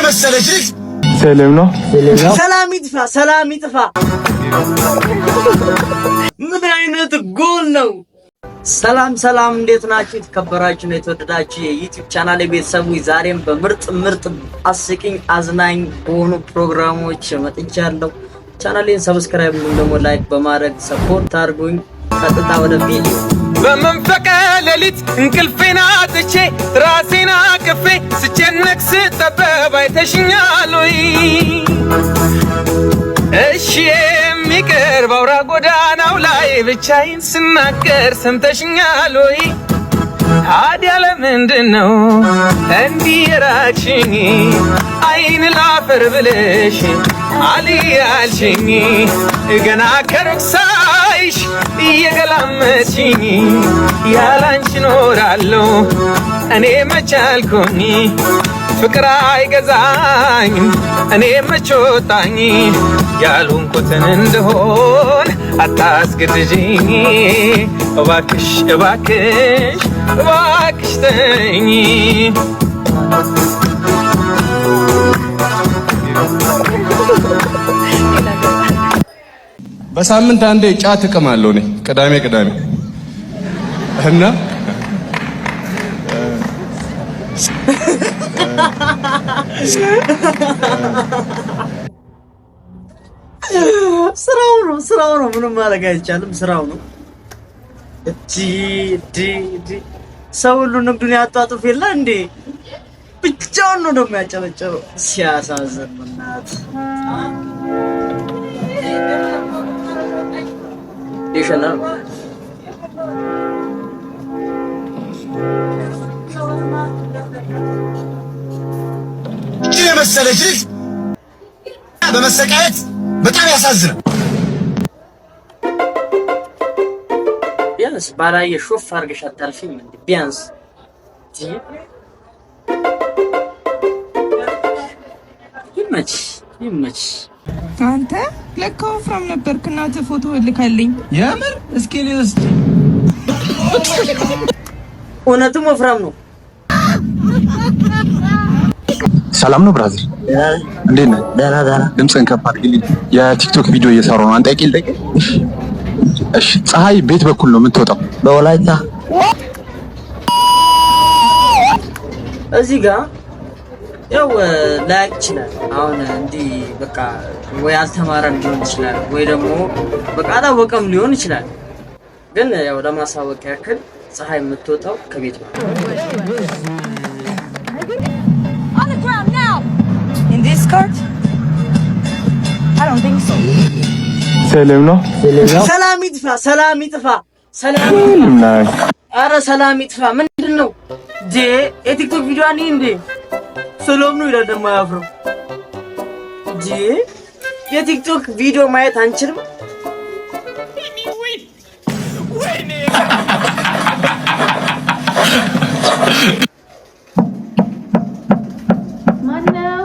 መሰለች ልጅ። ሰላም ነው። ሰላም ይጥፋ፣ ሰላም ይጥፋ። ምን አይነት ጎል ነው? ሰላም ሰላም፣ እንዴት ናችሁ? የተከበራችሁ ነው የተወደዳችሁ የ YouTube channel ቤተሰቦች፣ ዛሬም በምርጥ ምርጥ አስቂኝ አዝናኝ በሆኑ ፕሮግራሞች መጥቻለሁ። ቻናሌን subscribe እንዲሁም ደግሞ like በማድረግ support አድርጉኝ። ቀጥታ ወደ ቪዲዮ። በመንፈቀ ሌሊት እንቅልፌን አጥቼ ራሴን አቅፌ ስጨነቅ ስጠበብ አይተሽኛል ወይ? እሺ የሚቀርብ አውራ ጎዳናው ላይ ብቻዬን ስናገር ሰምተሽኛል ወይ? ታዲያ ለምንድን ነው እንዲህ የራቅሽኝ? አይን ላፈር ብለሽ አልያልሽኝ፣ ገና ከሩቅ ሳይሽ እየገላመጥሽኝ፣ ያላንቺ እኖራለሁ እኔ መቻልኩኝ፣ ፍቅር አይገዛኝም እኔ መቾጣኝ፣ ያልሆንኩትን እንደሆን አታስገድጂኝ፣ እባክሽ እባክሽ እባክሽ ተይኝ። በሳምንት አንዴ ጫት እቅማለሁ እኔ፣ ቅዳሜ ቅዳሜ እና ስራው ነው፣ ስራው ነው። ምንም ማድረግ አይቻልም። ስራው ነው። ዲ ዲ ዲ ሰው ሁሉ ንግዱን ያጧጡፍ የለ እንዴ? ብቻውን ነው ደግሞ ያጨበጨበው። ሲያሳዝን በእናትህ ይሸናል። እችን የመሰለች ልጅ በመሰቃየት በጣም ያሳዝናል። ቢያንስ ባላየ ሾፍ አድርገሽ አታልፊም እንዴ? ቢያንስ ይመች ይመች። አንተ ለካ ወፍራም ነበርክ። እናትህ ፎቶ ልካልኝ። የምር? እስኪ ልውስድ። እውነትም ወፍራም ነው። ሰላም ነው brother፣ እንዴት ነህ? ደህና ደህና። ድምፅህን ከፍ አድርግልኝ። የ TikTok ቪዲዮ እየሰራሁ ነው። አንተ ጠይቂ ልጠይቅ። እሺ፣ ፀሐይ ቤት በኩል ነው የምትወጣው? በወላይታ። እዚህ ጋር ያው ላያቅ ይችላል። አሁን እንዲህ በቃ ወይ አልተማረም ሊሆን ይችላል፣ ወይ ደግሞ በቃ አላወቀም ሊሆን ይችላል። ግን ያው ለማሳወቅ ያክል ፀሐይ የምትወጣው ከቤት ነው። On the ground now! In this cart? I don't think so. ሰላም ነው። ሰላም ይጥፋ፣ ሰላም ይጥፋ፣ ሰላም ይጥፋ። አረ ሰላም ይጥፋ። ምንድን ነው ዴ የ TikTok ቪዲዮ አኒ እንዴ? ሰላም ነው ይላል ደግሞ አያፍረው። ዴ የ TikTok ቪዲዮ ማየት አንችልም። ማነው?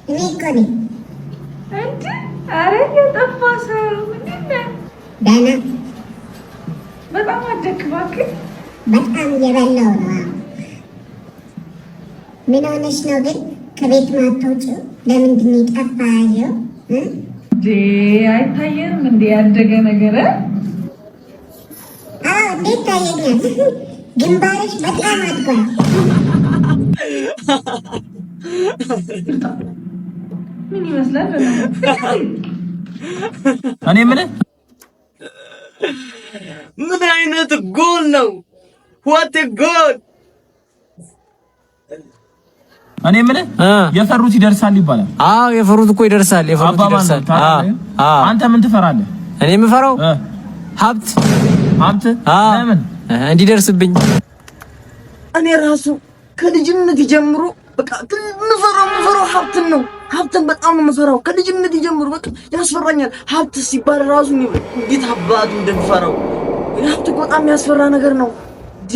እኔ እኮ ነኝ። እንዴ! አረ የጠፋ ሰው እንዴት ነህ? ደህና። በጣም አደግክ እባክህ። በጣም እየበላሁ ነው። ምን ሆነሽ ነው ግን ከቤት ማትወጪው? ለምንድን ነው የጠፋሽው? እንዴ አይታየንም እንዴ ያደገ ነገር? አዎ እንዴት ታየኛል? ግንባርሽ በጣም አድጓል። ምን ይመስላል? እኔ የምልህ ምን አይነት ጎል ነው? What goal! እኔ የምልህ የፈሩት ይደርሳል ይባላል። አዎ የፈሩት እኮ ይደርሳል። የፈሩት አባባል ነው። ይደርሳል። ታውቃለህ? አዎ። አንተ ምን ትፈራለህ? እኔ የምፈራው ሀብት። ሀብት? አዎ። ለምን? እንዲደርስብኝ። እኔ ራሱ ከልጅነት ጀምሮ በቃ የምፈራው ሀብትን ነው። ሀብትን በጣም ነው የምፈራው ከልጅነት ጀምሮ፣ በቃ ያስፈራኛል። ሀብት ሲባል ራሱ እንዴት አባቱ እንደምፈራው። ሀብት እኮ በጣም የሚያስፈራ ነገር ነው። ዲ